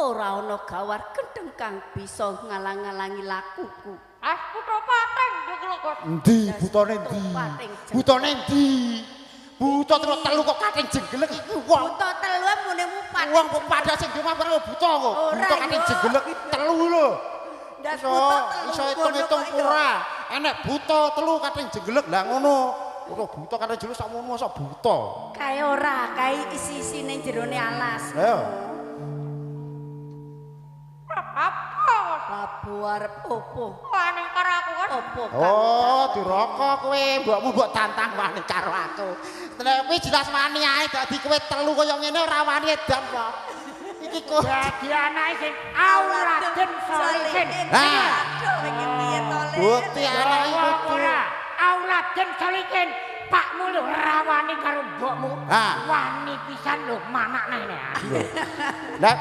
Ora ana gawar gendeng kang bisa ngalang-alangi lakuku. Ah, buta pating jeglek. Endi butane endi? Butane endi? Buta telu kok kating jenggelek iki wong. Buta telu munemu pating. Wong kok padha sing di omah buta kok. Buta kating jenggelek iki telu lho. Iso iso hitung-hitung ora. Enek buta telu kating jenggelek lah ngono. Ora buta kating jenggelek sakmono mosok buta. Kae ora, kae isi-isine jerone alas. Ayo. Apa? Prabu arep opo? Wani karo aku kan. Opo? Oh, duraka kowe, mbokmu mbok tantang wani karo aku. Nek kuwi jelas wani ae dadi kowe telu kaya ngene ora wani edan kok. Iki kok dadi anake sing auladen solihin. Lah, aduh iki piye to, Le? Bukti anake kudu ora auladen solihin. Pakmu lho ora wani karo mbokmu. Wani pisan lho manak neh. Lah,